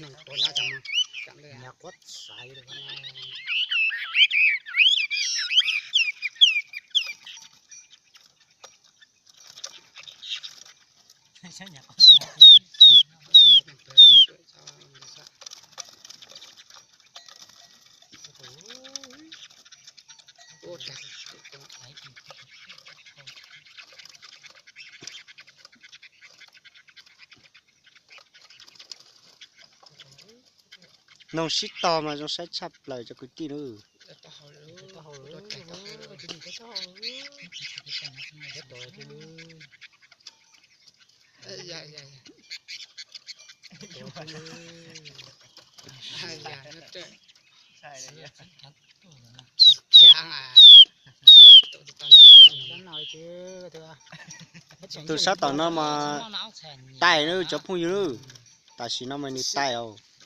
Nws quav nab, nws quav xaiv. Noog sib tog mas zoo saib tshaj plaws cov kwv tij nawb. Tus sab tom no mas taij nawb cov phooj ywg nawb. Tam sim no mas nws taij os.